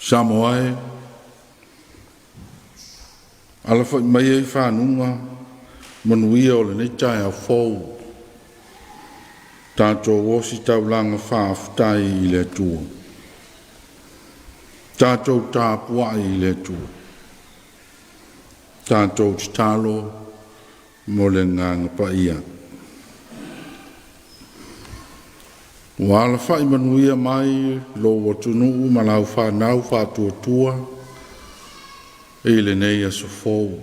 Samoa e, alafai maia i faguga manuia o lenei taeao fou, tatou ositaulaga faafetai i le Atua. Tatou tapuai i le Atua, tatou tatalo mo le Agaga Paia. Ua alafai manuia mai lou atunuu ma lau fanau faatuatua i lenei aso fou,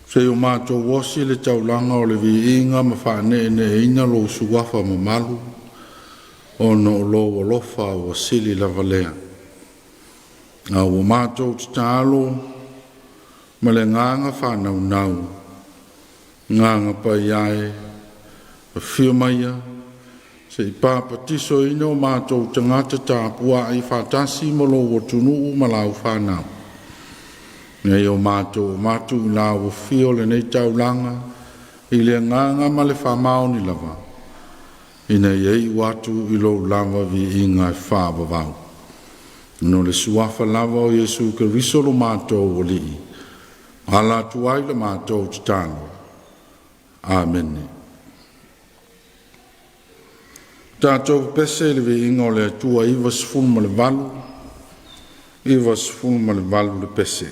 se i o matou osi le taulaga o le viiga ma faaneeneeina lou Suafa mamalu, ona o lou alofa ua sili lava lea. A ua matou tatalo ma le agaga faanaunau, Agaga Paia e, afio maia se i papatisoina o matou tagata tapuai faatasi ma lou atunuu ma lau fanau, ina ia o matou avatu i lauafia o lenei taulaga i le agaga ma le faamaoni lava, ina ia iu atu i lou lava viiga e faavavau. Ona o le Suafa lava o Iesu Keriso lo matou Alii, e ala atu ai la matou tatalo. Amene. Tatou pepese i le viiga o le Atua 98, 98 le pese.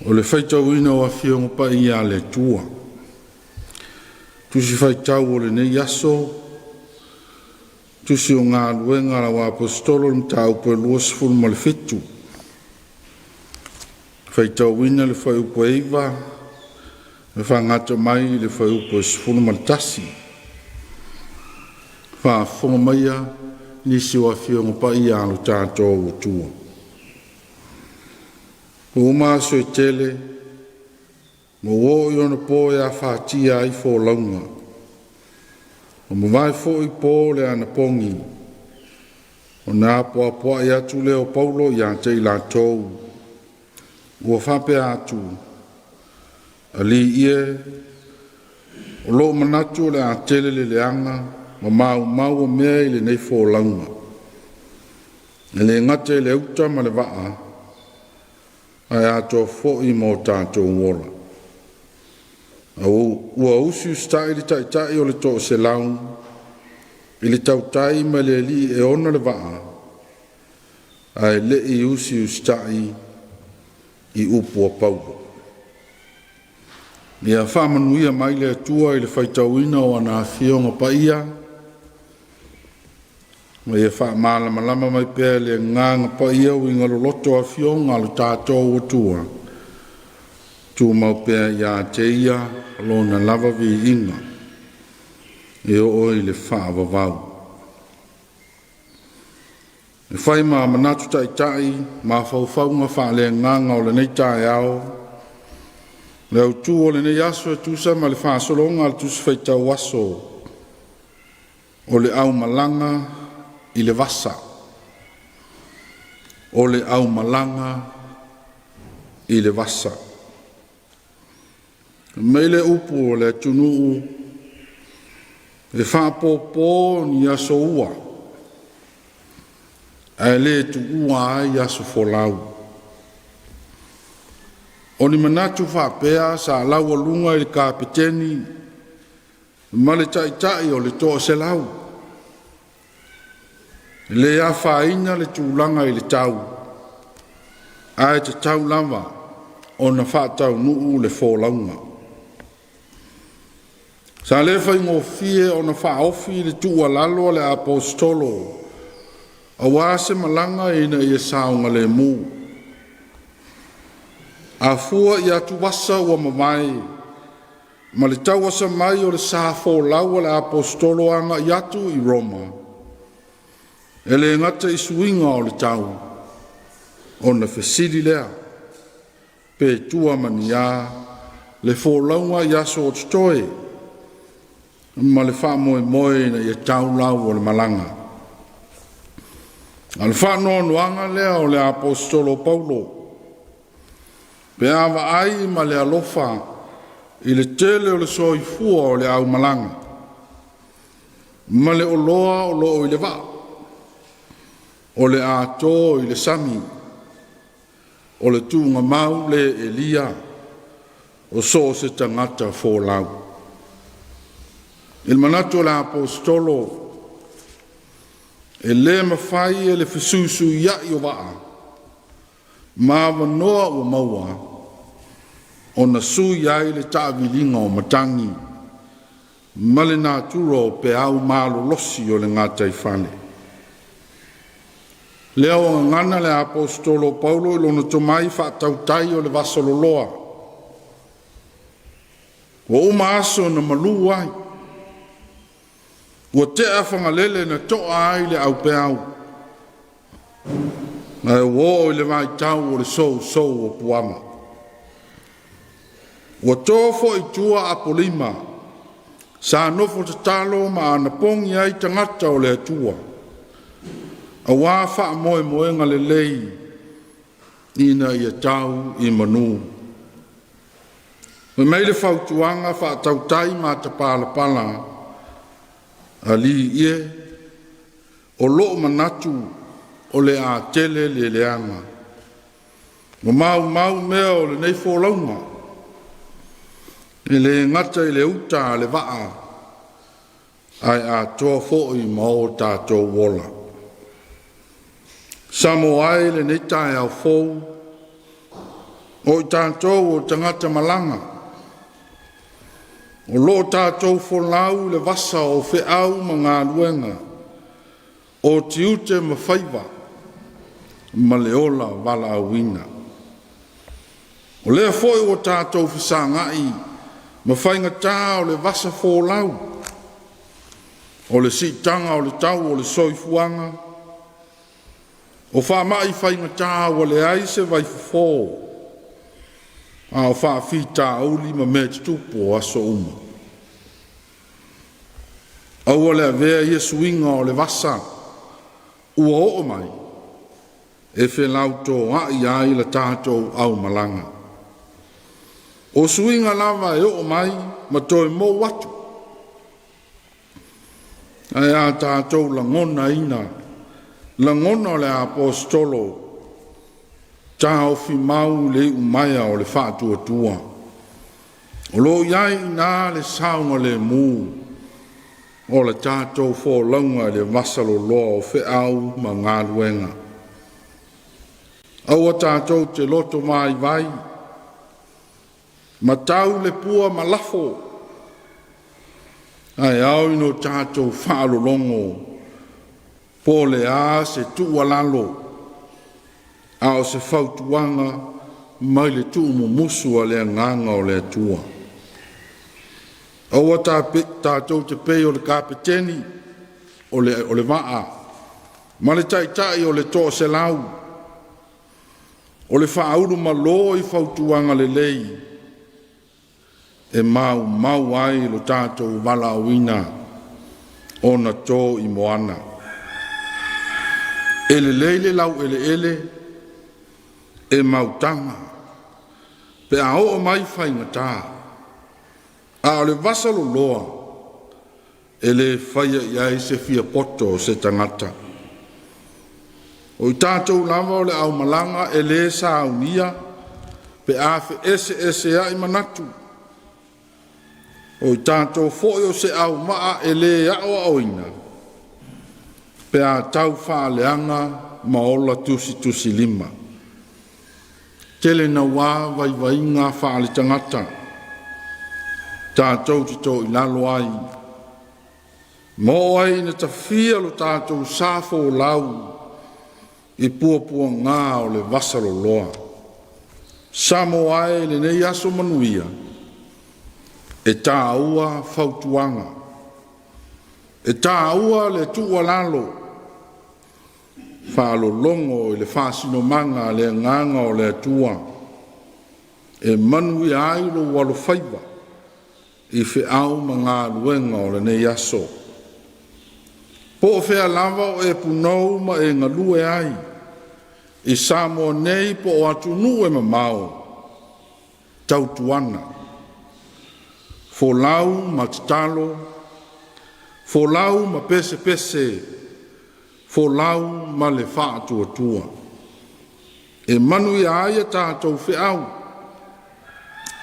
O le faitauina o Afioga Paia a le Atua, Tusi Faitau o lenei aso, Tusi o Galuega a le Aposetolo o le mataupu e 27, faitauina le fuaiupu e 9 e faagata mai i le fuaiupu e 11. Faafofoga maia nisi o Afioga Paia a lo tatou Atua. Ua uma aso e tele ma ua oo i ona po e afatia ai folauga, ua mavae foi po o le anapogi, ona apoapoai atu lea o Paulo ia te i latou, ua faapea atu, “Alii e, o lou manatu o le a tele le leaga ma maumau o mea i lenei folauga, e le gata i le uta ma le vaa, ae atoa foi ma o tatou ola.” A ua usiusitai le taitai o le toaselau i le tautai ma le alii e ona le vaa, ae le i usiusitai i upu a Paulo. Ia faamanuia mai le Atua i le faitauina o ana Afioga Paia, ma ia faamalamalama mai pea e le Agaga Paia uiga loloto o Afioga a lo tatou Atua, tumau pea ia te Ia lona lava viiga e oo i le faavavau. E fai ma manatu taita'i ma mafaufauga faale-Agaga o lenei taeao, le autu o lenei aso e tusa ma le faasologa o le Tusi Faitau Aso, o le aumalaga i le vasa. O le aumalaga i le vasa. Fai mai le upu a le atunuu, e faapopo ni aso ua, ae le tuua ai aso folau. O ni manatu faapea sa laualuga i le Kapeteni ma le Taitai o le Toaselau. E le afaina le tulaga i le tau, ae tatau lava ona faataunuu le folauga. Sa le faigofie ona faaofi le tuualalo a le Aposetolo aua se malaga ina ia saogalemu. A fua i atuvasa ua mavae ma le tauasa mai o le sa folau a le Aposetolo agai atu i Roma, e le gata i suiga o le tau, ona fesili lea, pe tua ma ni a le folauga i aso o totoe ma le faamoemoe ina ia tau lau o le malaga. A o le faanoanoaga lea o le Aposetolo Paulo pe a vaai ma le alofa i le tele o le soifua o le aumalaga ma le oloa o lo o i le vaa, o le a to i le sami o le tuugamau le elia o so o se tagata folau. I le manatu o le Aposetolo, e le mafai e le fesuisuiai o vaa ma avanoa ua maua ona sui ai le taaviliga o matagi ma le natura o peau malolosi o le gataifale. O lea ua gagana le Aposetolo o Paulo i lona tomai faatautai o le vasaloloa, ua uma aso na malu ai, ua tea Fagalele na to'a ai le aupeau, ae ua oo i le vaitau o le sousou o puava. Ua to foi i tua Apolima sa nofo tatalo ma anapogi ai tagata o le Atua aua faamoemoega lelei ina ia tau i manu. Fai mai le fautuaga faatautai matapalapala, “Alii e, o lo'u manatu o le a tele le leaga ma maumau mea o lenei folauga, e le gata i le uta a le vaa ae atoa foi ma o tatou ola.” Samoa e i lenei taeao fou, O i tatou o tagata malaga, o lo o tatou folau i le vasa o feau ma galuega, o tiute ma faiva, ma le ola valaauina. O lea foi ua tatou fesagai ma faigata o le vasa folau, o le siitaga o le tau o le soifuaga, o faamai faigata ua leai se vaifofo, a o faafitauli ma mea tutupu o aso uma. Aua le avea ia suiga o le vasa ua oo mai e felautoa'i ai la tatou aumalaga. O suiga lava e oo mai ma toe mou atu, ae a tatou lagonaina lagona o le Aposetolo, taofi mau le iumaea o le faatuatua, o lo o i ai i ina le saogalemu o le tatou folauga i le vasa loloa o feau ma galuega. Aua tatou te loto vaivai ma tau le pua ma lafo, ae ao ina tatou faalologo po o le a se tuualalo a o se fautuaga mai le tuumumusu a le Agaga o le Atua. Aua tatou te pei o le kapeteni o le vaa ma le taitai o le toaselau, o le faaulumalo i fautuaga lelei e maumau ai lo tatou valaauina ona to i moana. E lelei le laueleele e mautaga pe a oo mai faigata, a o le vasa loloa e le faia i ai se fiapoto o se tagata. O i tatou lava o le aumalaga e le saunia pe a feeseeseai manatu. O i tatou foi o se aumaa e le aoaoina pe a taufaaleaga ma ola tusitusilima. Tele naua vaivaiga faaletagata tatou te toilalo ai ma oo ai ina tafia lo tatou sa folau i puapuaga o le vasa loloa. Samoa e, i lenei aso manuia, e taua fautuaga, e taua le tuualalo, faalologo i le faasinomaga a le Agaga o le Atua e manuia ai lou alofaiva i feau ma galuega o lenei aso. Po o fea lava o e punou ma e galue ai, i Samoa nei po o atunuu e mamao, tautuana, folau ma tatalo, folau ma pesepese, folau ma le faatuatua. E manuia ai a tatou feau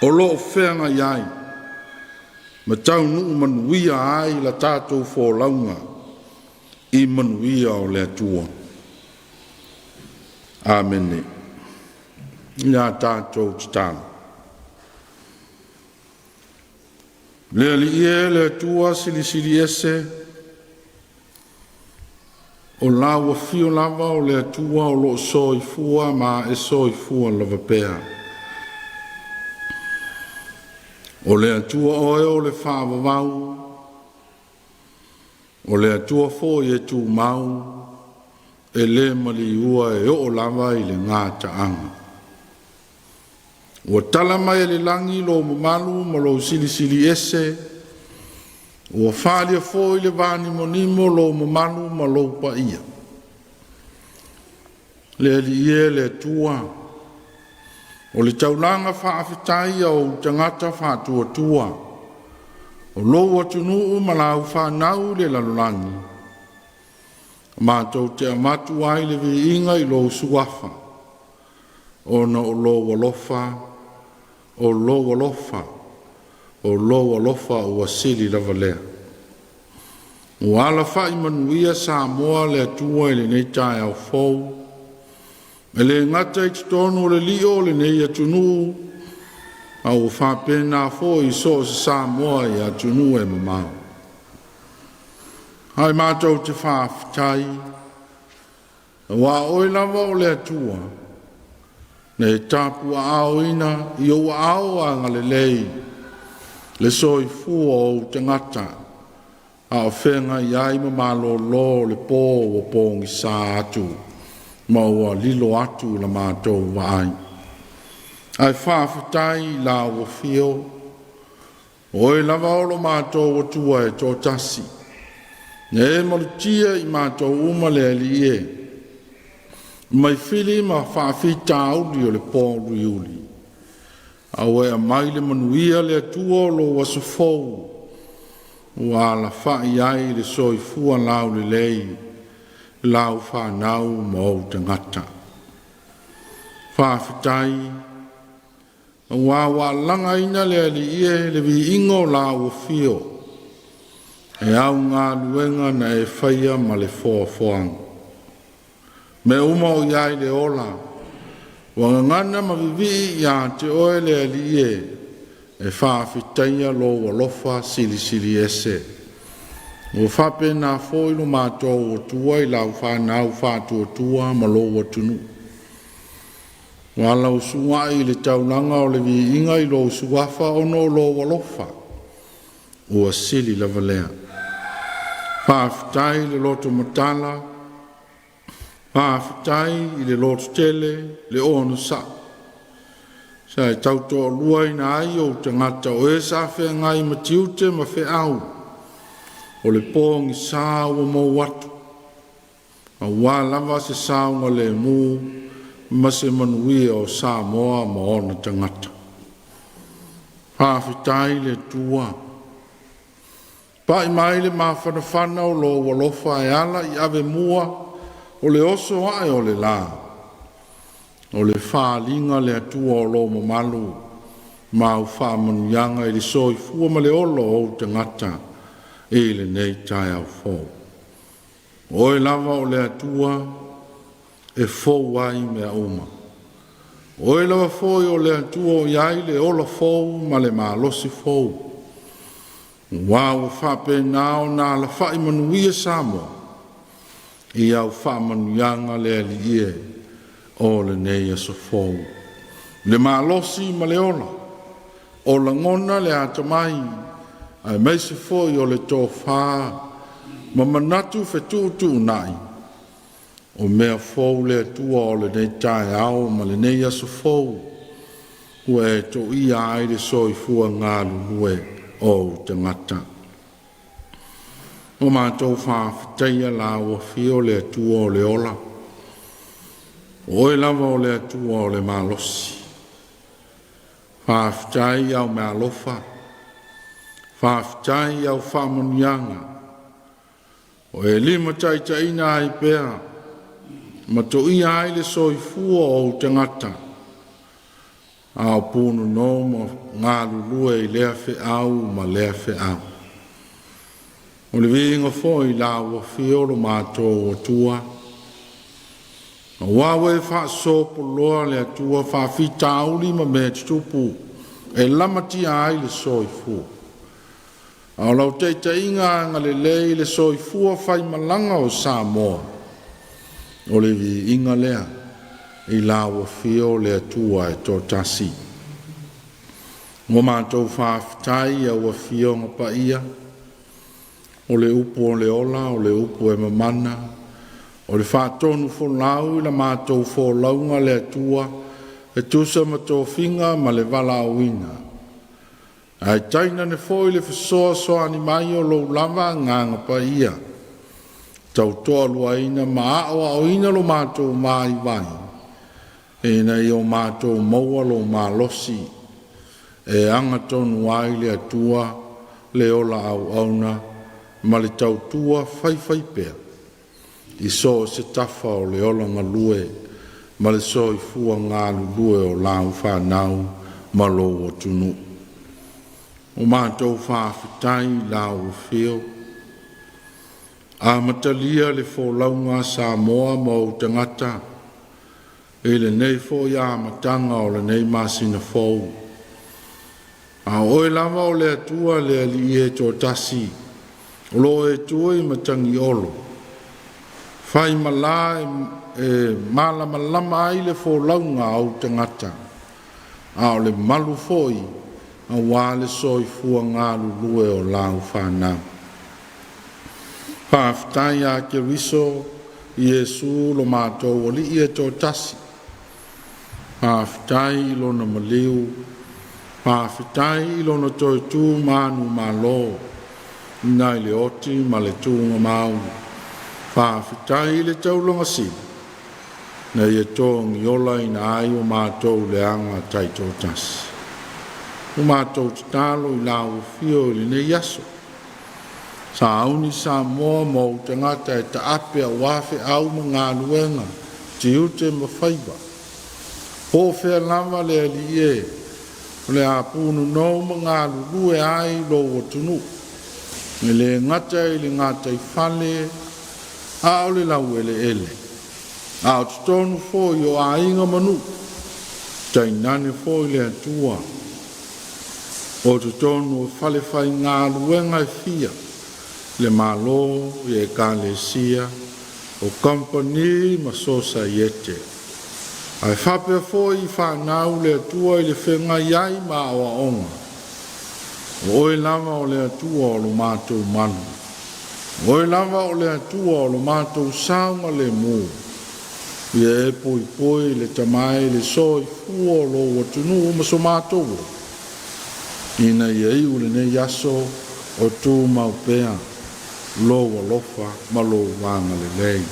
o lo o feagai ai ma taunuu manuia ai la tatou folauga i manuia o le Atua. Amene. O le tatou tatalo. Le Alii e, le Atua Silisili Ese, o lau afio lava o le Atua o lo o soifua ma e soifua lava pea. O le Atua oe o le faavavau, o le Atua foi e tumau, e le maliua e oo lava i le gataaga. Ua tala mai le lagi lou mamalu ma lou silisili ese, ua faaalia foi i le vanimonimo lou mamalu ma lou paia. Le Alii e, le Atua, o le taulaga faafetai a ou tagata faatuatua, o lou atunuu ma lau fanau i le lalolagi, matou te avatu ai le viiga i lou Suafa, ona o lou alofa, o lou alofa, o lou alofa ua sili lava lea. Ua alafai manuia Samoa le Atua i lenei taeao fou. E le gata i totonu o le lio o lenei atunuu, a ua faapena foi i so o se Samoa i atunuu e mamao. Ae matou te faafetai, aua o Oe lava o le Atua na e tapuaaoina i Ou aao agalelei le soifua o Ou tagata a o feagai ai ma malolo o le po ua pogisa atu ma ua lilo atu i la matou vaai. Ae faafetai i lau Afio, o Oe lava o lo matou Atua e toatasi, na e malutia i matou uma le Alii e, mai fili ma faafitauli o le pouluiuli, a ua e aumai le manuia le Atua o lou aso fou ua alafai ai le soifua laulelei i lau fanau ma ou tagata. Faafetai aua ua alagaina le Alii e le viiga o lau afio e au galuega na e faia ma le foafoaga. Mea uma o i ai le ola, ua gagana ma vivii ia te Oe le Alii e, e faafetaia lou alofa silisili ese. Ua faapena foi lo matou Atua i lau fanau faatuatua ma lou atunuu, ua alausuai i le taulaga o le viiga i lou Suafa ona o lou alofa ua sili lava lea. Faafetai le lotomatala, faafetai i le lototele, le onosai sa e tautoaluaina ai ou tagata o e sa feagai ma tiute ma feau o le pogisa ua mou atu, aua lava se saogalemu ma se manuia o Samoa ma ona tagata. Faafetai le Atua, pa'i mai le mafanafana o lou alofa e ala i avemua o le oso a'e o le la, o le faaaliga le Atua o lou mamalu ma au faamanuiaga i le soifua ma le ola o ou tagata i lenei taeao fou. O Oe lava o le Atua e fou ai mea uma. O Oe lava foi o le Atua o i ai le ola fou ma le malosi fou, aua ua faapena ona alafai manuia Samoa i au faamanuiaga le Alii e o lenei aso fou. Le malosi ma le ola, o lagona le atamai aemaise foi o le tofa ma manatu fetuutuunai, o mea fou le Atua o lenei taeao ma lenei aso fou ua e toia ai le soifua galulue o ou tagata. Ua matou faafetaia lau Afio le Atua o le ola, o Oe lava o le Atua o le malosi. Faafetai i au meaalofa, faafetai i au faamanuiaga ua e limataitaiina ai pea ma toia ai le soifua o ou tagata a o punonou ma galulue i lea feau ma lea feau. O le viiga foi i lau Afio lo matou Atua, aua ua e faasopoloa le Atua faafitauli ma mea tutupu e lamatia ai le soifua, a o lau taitaiga agalelei i le soifua faimalaga o Samoa, o le viiga lea i lau Afio le Atua e Toatasi. Ua matou faafetai i au Afioga Paia, o le upu o le ola, o le upu e mamana, o le faatonufolau i la matou folauga le Atua e tusa ma tofiga ma le valaauina, ae tainane foi le fesoasoani mai o lou lava Agaga Paia, tautoaluaina ma aoaoina lo matou vaivai ina ia o matou maua lou malosi e agatonu ai le Atua le ola auauna ma le tautua faifaipea i so o se tafa o le ola galue ma le soifua galulue o lau fanau ma lou atunuu. Ua matou faafetai i lau Afio, amatalia le folauga a Samoa ma ou tagata. i lenei foi amataga o lenei masina fou. A o Oe lava o le Atua le Alii e toatasi, o lo o e tu i matagi olo, fai malā e malamalama ai le folauga a ou tagata, a o le malu foi aua le soifua galulue o lau fanau. Faafetai ia Keriso Iesu lo matou Alii e toatasi, faafetai i Lona maliu, faafetai i Lona toe tu manumalo nai le oti ma le tugamau. Faafetai i le taulaga sili na Ia togiolaina ai o matou leaga taitoatasi. Ua matou tatalo i lau afio i lenei aso, sauni Samoa ma ou tagata e taape aua feau ma galuega, tiute ma faiva. Po o fea lava le Alii e, o le a punonou ma galulue ai lou atunuu, e le gata i le gataifale a o le laueleele, a o totonu foi o aiga ma nuu, tainane foi le Atua o totonu o falefaigaluega e fia le Malo, i Ekalesia, o Kamupani ma Sosaiete. Ae faapea foi i fanau le Atua i le feagai ai ma aoaoga. O Oe lava o le Atua o lo matou malu, o Oe lava o le Atua o lo matou saogalemu. Ia e puipui le Tama e i le soifua o lou atunuu ma so matou ola, ina ia iu lenei aso o tumau pea lou alofa ma lou agalelei.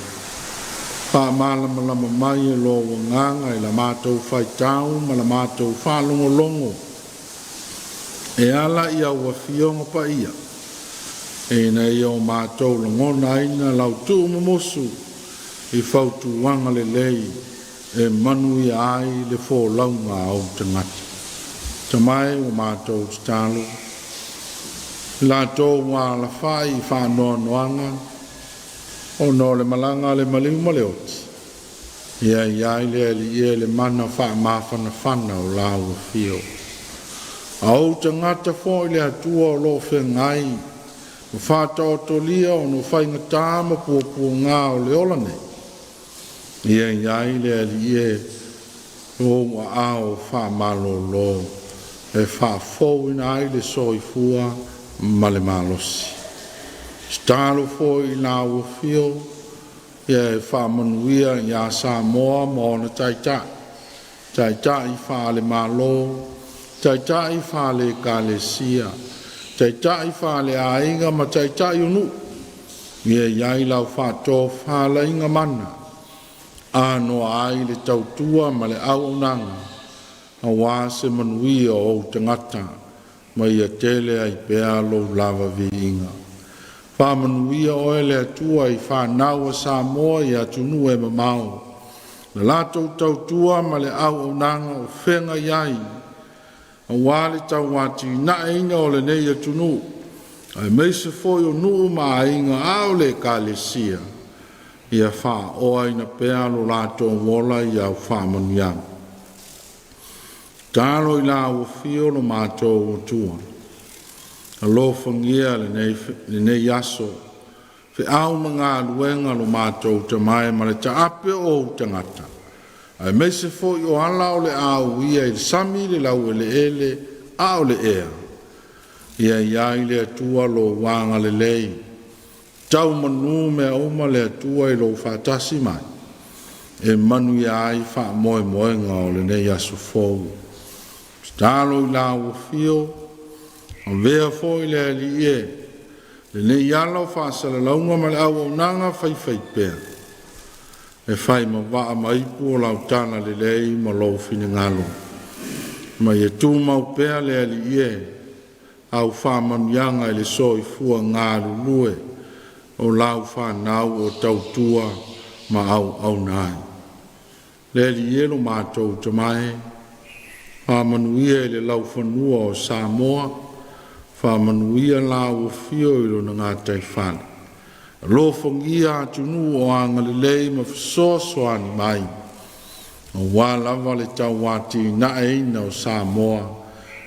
Faamalamalama mai e lou agaga i la matou faitau ma la matou faalogologo e ala i au Afioga Paia, ina ia o matou lagonaina lau tuumumusu i fautuaga lelei e manuia ai le folauga a ou tagata. Tama e, ua matou tatalo, i latou ua alafai i faanoanoaga ona o le malaga a le maliu ma le oti, ia i ai le Alii e le mana faamafanafana o lau afio. A ou tagata foi le Atua o lo o feagai ma faataotolia ona o faigata ma puapuaga o le ola nei, ia i ai le Alii e ou aao faamalolo e faafouina ai le soifua ma le malosi. Tatalo foi i lau afio ia e faamanuia ia Samoa ma ona taitai, taitai faale-Malo, taitai faale-Ekalesia, taitai faaleaiga ma taitai o nuu. Ia i ai lau faatofalaiga mana, anoa ai le tautua ma le auaunaga aua se manuia o ou tagata ma ia tele ai pea lou lava viiga. Faamanuia oe le Atua i fanau a Samoa i atunuu e mamao i le latou tautua ma le auaunaga o feagai ai aua le tauatiaeina o lenei atunuu, aemaise foi o nuu ma aiga, a o le Ekalesia. Ia faaoaina pea lo latou ola i au faamanuiaga. Tatalo i lau afio lo matou Atua, alofagia lenei aso, feau ma galuega a lo matou Tama e ma le taape o ou tagata, aemaise foi o ala o le a uia i le sami, le laueleele a o le ea. Ia i ai le Atua lou agalelei, tau manu mea uma le Atua i lou faatasi mai, e manuia ai faamoemoega o lenei aso fou. Tatalo i lau afio, avea foi le Alii e lenei ala o faasalalauga ma le auaunaga faifaipea, e fai ma vaa ma ipu o lau talalelei ma lou finagalo, ma ia tumau pea le Alii e au faamanuiaga i le soifua galulue o lau fanau o tautua ma auauna ai. Le Alii e lo matou Tama e, faamanuia i le laufanua o Samoa, faamanuia lau afio i lona gataifale. Alofagia atunuu o agalelei ma fesoasoani mai. Auā lava le tauatiaeina o Samoa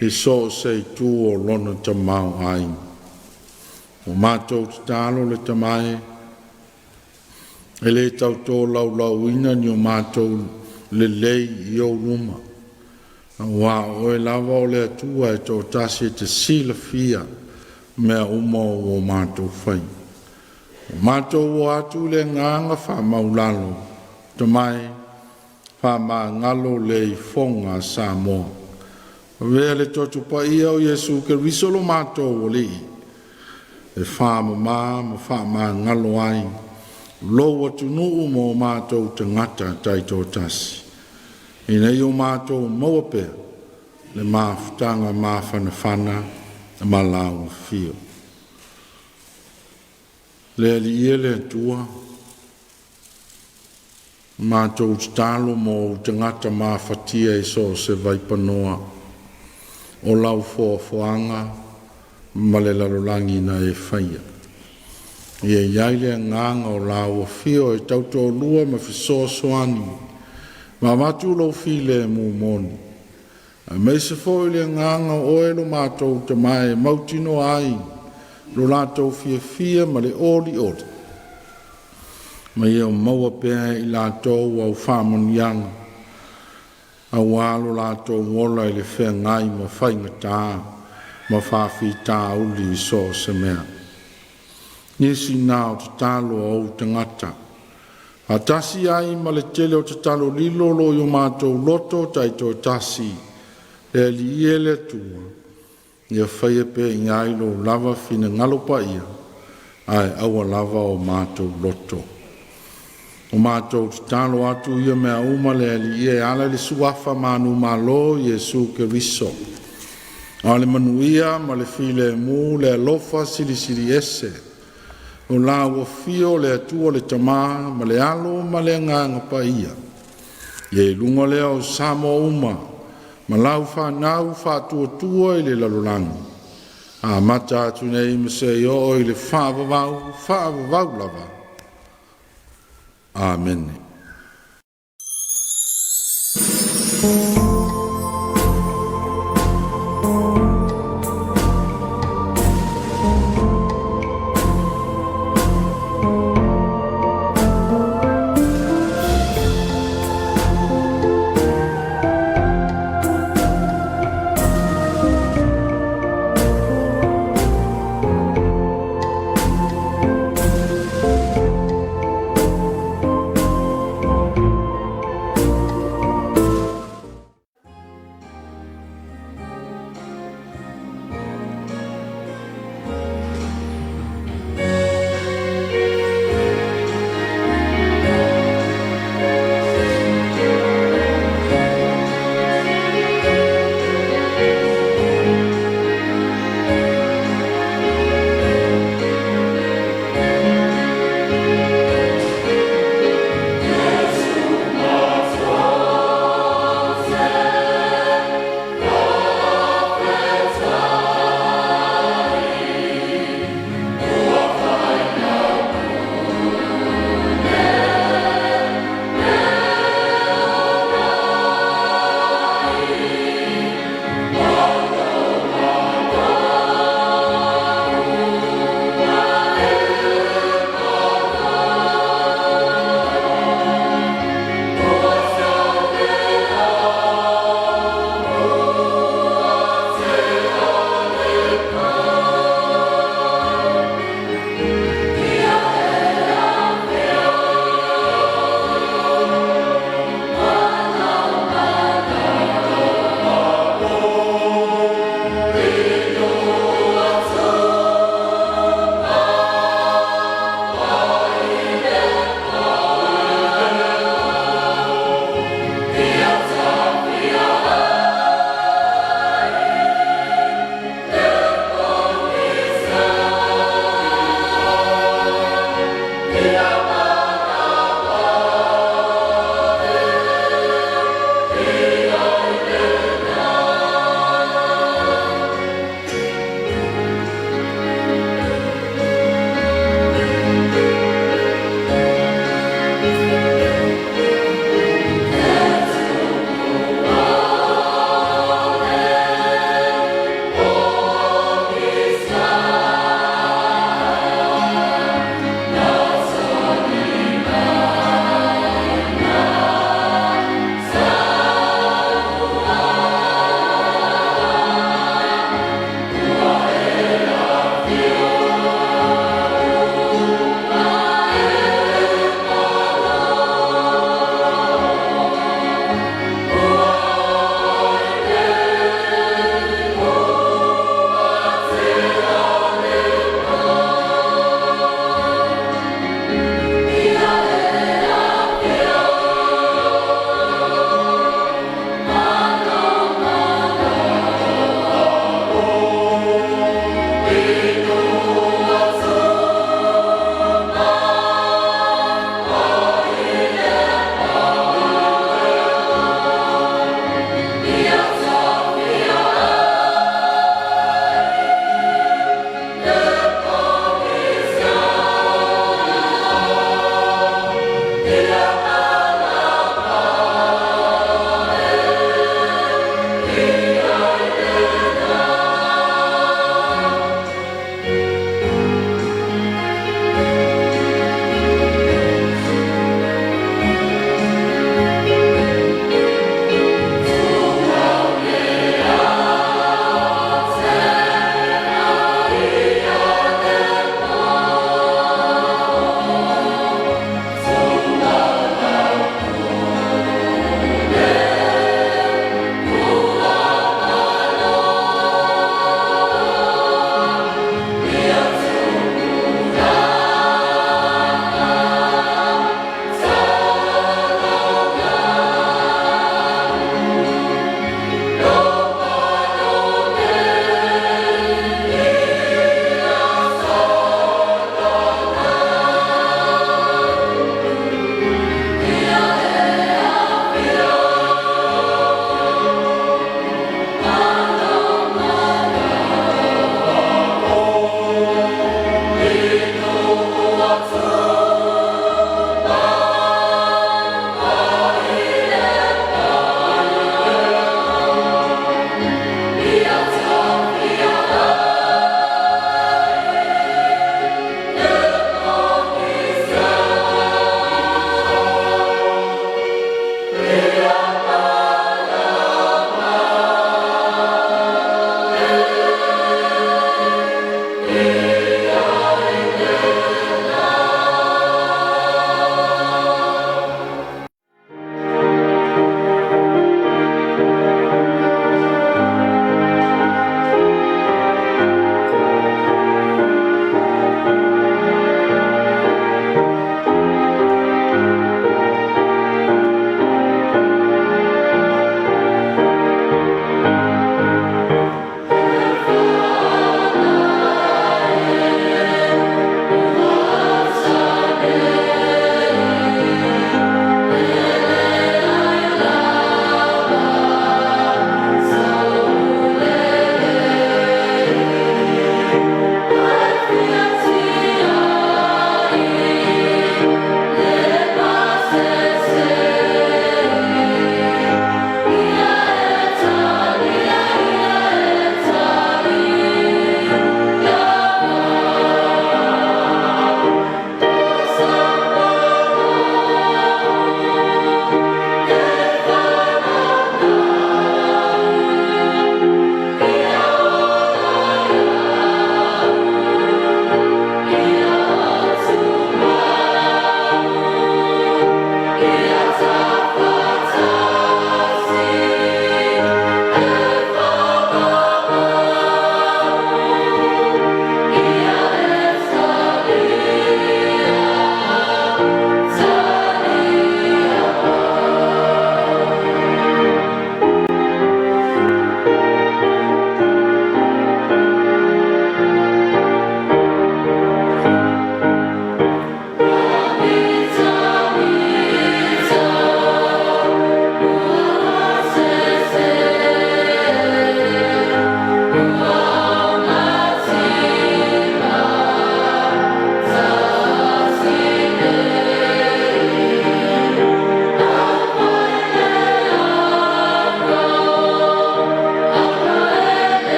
i so o se itu o lona tamaoaiga. Ua matou tatalo le Tama e, e le tau tolaulauina ni o matou lelei i Ou luma, auā o Oe lava o le Atua e toatasi e te silafia mea uma o a matou faiva. Ua matou o atu i le agaga faamaualalo, Tama e, faamagalo le ifoga a Samoa. Avea le Toto Paia o Iesu Keriso lo matou Alii e faamamā ma faamagalo ai lou atunuu ma o matou tagata taitoatasi, ina ia o matou maua pea le mafutaga mafanafana ma lau Afio. Le Alii e le Atua, matou tatalo mo ou tagata mafatia i so o se vaipanoa o lau foafoaga ma le lalolagi na e faia. Ia i ai le agaga o lau Afio e tautoalua ma fesoasoani ma avatu lou filemu moni, aemaise foi le agaga o oe lo matou Tama e mautinoa ai lo latou fiafia ma le olioli, ma ia maua pea e i latou au faamanuiaga aua lo latou ola i le feagai ma faigata ma faafitauli i so o se mea. Nisi na o tatalo a ou tagata, faatasi ai ma le tele o tatalo lilo o lo o i o matou loto taitoatasi. Le Alii e, le Atua, ia faia pea i ai Lou lava finagalo paia, ae aua lava o matou loto. Ua matou tatalo atu ia mea uma le Alii e ala i le Suafa manumalo o Iesu Keriso. A o le manuia ma le filemu, le alofa silisili ese o lau afio o le Atua le Tama ma le Alo ma le Agaga Paia, ia i luga lea o Samoa uma ma lau fanau faatuatua i le lalolagi, amata atu nei ma seia oo i le faavavau, faavavau lava. Amene.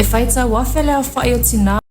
E faitau afe le aofa'i o tinā.